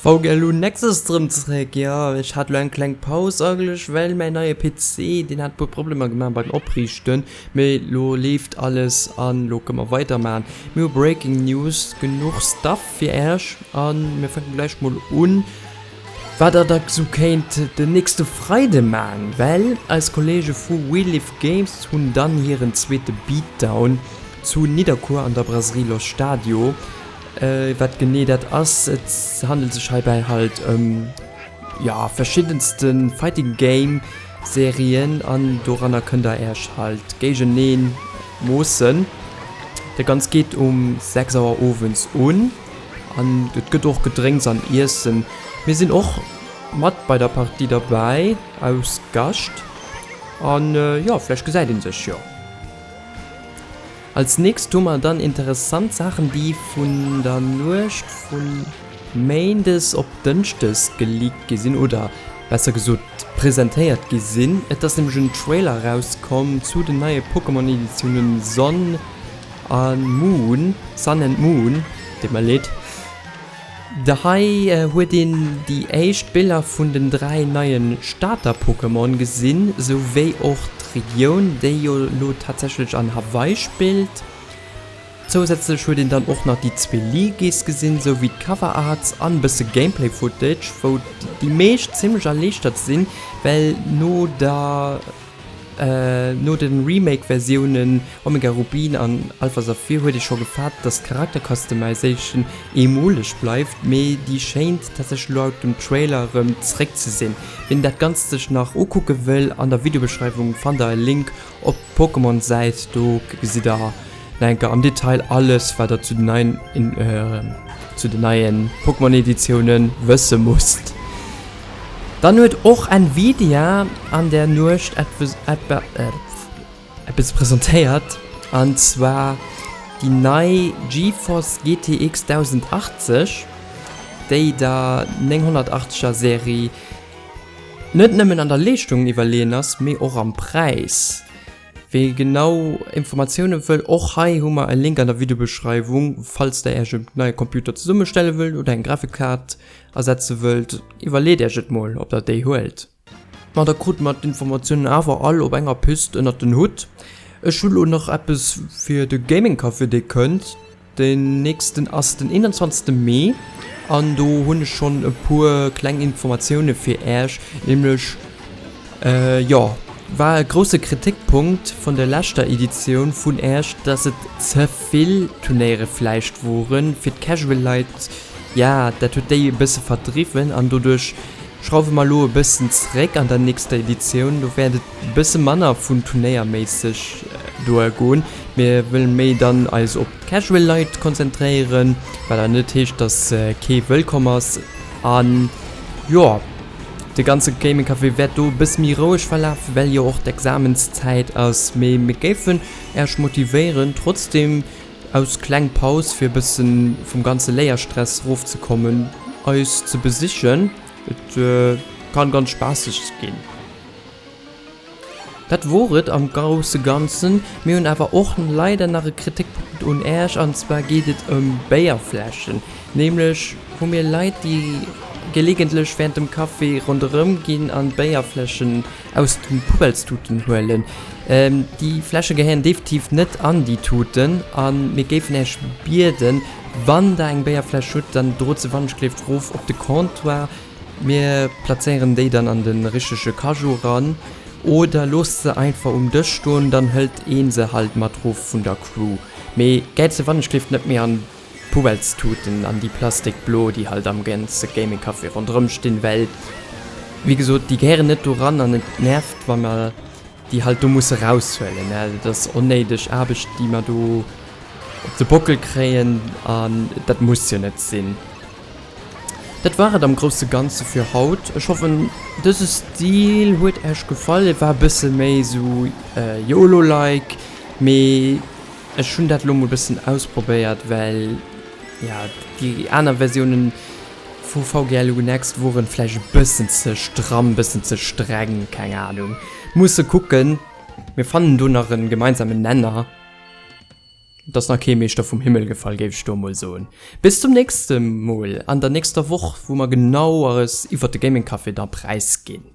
VGLU Nexus erëm zeréck. Jo, ech hat lo eng kleng Paus eigentlech, well mäin neie PC, deen hat e puer Problemer gemaach beim Opriichten. Mee lo leeft alles an lo kënne mer weidermachen. Mir hu Breaking News, genuch Stuff fir äerch an mir fänke gläich mol un, wat der da sou kéint den nächste Freide man, well eis Kollege vu We Live Games hunn dann hiren zweete Beatdown zu Nidderkuer an der Brasserie Los Stadio. Wat genee dat ass, et handelt sech heibäi halt ëm jo verschiddenste Fighting Game Serien an doranner kënnt der äerch halt géigeneen moossen. Dat Ganzt geet um 6 Auer owends un an et gëtt och Gedrénks an Iessen. Mir sinn och mat bei der Partie derbäi aus Gascht an jo vläicht gesäit een sech jo. Als nächst hu mer dann interessant Saachen déi vun der Nuecht vun Méindes op Dënschdes geleakt gi sinn, oder besser gesot presentéiert gi sinn. Et ass nämlech en Trailer erauskomm zu den neie Pokémon Editiounen Sonn a Moon, Sun and Moon, deet mer leed. Hei huet een déi éischt Biller vun den 3 neie Starter-Pokémon gesinn, sou wéi och d'Regioun, déi jo lo tatsächlech an Hawaii spillt. Zousätzlech huet een dann och nach déi zwee Legis gesinn, sou wéi d'Cover Arts an bësse Gameplay Footage, wou déi meescht zimmlech erliichtert sinn, well no der. No den Remake-Versiounen Omega Rubin an Alpha Saphir huet ee scho gefaart, dass d'Charakter-Customization eemoleg bleift, mee déi schéint tatsächlech laut dem Trailer erëm zréck ze sinn. Ween dat Ganzt sech nach ukucke wëll, an der Videobeschreiwung fannt der e Link op d'Pokémon-Säit, do gesitt der nach eng Kéier am Detail alles wat der zu den neien zu den neien Pokémon-Editiounen wësse musst. Dann huet och Nvidia an der Nuecht eppes presentéiert, an zwar déi nei GeForce GTX 1080, déi der 980 er Serie net nëmmen an der Leeschtung iwwerleeën ass, mee och am Präis. Wee genau Informatioune wëll, och hei hu mer e Link an der Videobeschreiwung, falls der iech e neie Computer zesummestelle wëllt oder eng Grafikkaart ersetze wëllt, iwwerleet iech et mol ob der déi huelt. Ma da krute mer d'Informatiounen awer all op enger Pist ënnert den Hutt. Ech hu lo nach eppes fir de Gaming Café dee kënnt. Den nächsten ass den 21 Mee an do hunn ech schonn e puer kleng Informatioune fir Äerch, nämlech jo war e grousse Kritikpunkt vun der leschter Editioun vun Äerch, dass et ze vill Turnéiere vläicht woren fir d'Casual Leit, ja dat huet déi e bësse verdriwwen an doduerch schrauwe mer elo e bëssen zréck an der nächster Editioun, do wäert et e bësse manner vun turnéierméisseg doe goen. Mir wëllen méi dann eis op d'Casual Leit konzentréieren, wat awer net heescht, dass kee wëllkomm ass. An jo, de ganze Gaming Café wäert do e bësse méi roueg verlafen, well jo och d'Examenszäit ass. Mee mir géifen Äerch motivéieren, trotzdem aus kleng Paus fir e bësse vum ganze Léierstress rofzekommen, eis ze besichen. Et kann ganz spaasseg ginn. Dat wor et am grousse Ganzen. Mir hunn awer och leider nach e Kritikpunkt un Äerch, an zwar geet et ëm Béierfläschen. Nämlech hu mir Leit, déi gelegentlech während dem Café ronderëm ginn an Béierfläschen aus den Poubellstuten huelen. Déi Fläsche gehéieren definitiv net an déi Tuten a mir géifen Äerch bieden, wann der eng Béierfläsch hutt, dann drot se wannechgleeft rof op de Comptoir. Mir plazéieren déi dann an de richtege Cajot ran oder loosst se einfach um Dësch stoen, dann hëlt een se halt mat rof vun der Crew. Mee gäit se wannechgleeft net méi an d'Poubellstuten, an déi Plastik blo déi halt am ganze Gaming Café ronderëm stinn, well wéi gesot déi gehéieren net do ran an et nervt wa mer déi halt do musse raushuelen. Dat ass onnéideg Aarbecht déi mer do op de Bockel kréien an dat muss jo net sinn. Dat war et am grousse Ganze fir haut. Ech hoffen dëse Stil huet Äech gefall. E war e bësse méi sou YOLO-like, mee ech hunn dat lo mol bëssen ausprobéiert, well ja déi aner Versiounen vu VGLU Next woren vläicht e bëssen ze stramm, bëssen ze streng, keng Ahnung. Musse kucken, mir fannen do nach en gemeinsamen Nenner. Et ass nach kee Meeschter vum Himmel gefall, géif ech do emol soen. Bis zum nächste Mol an der nächster Woch, wou mer Genaueres iwwert de Gaming Café da präisginn.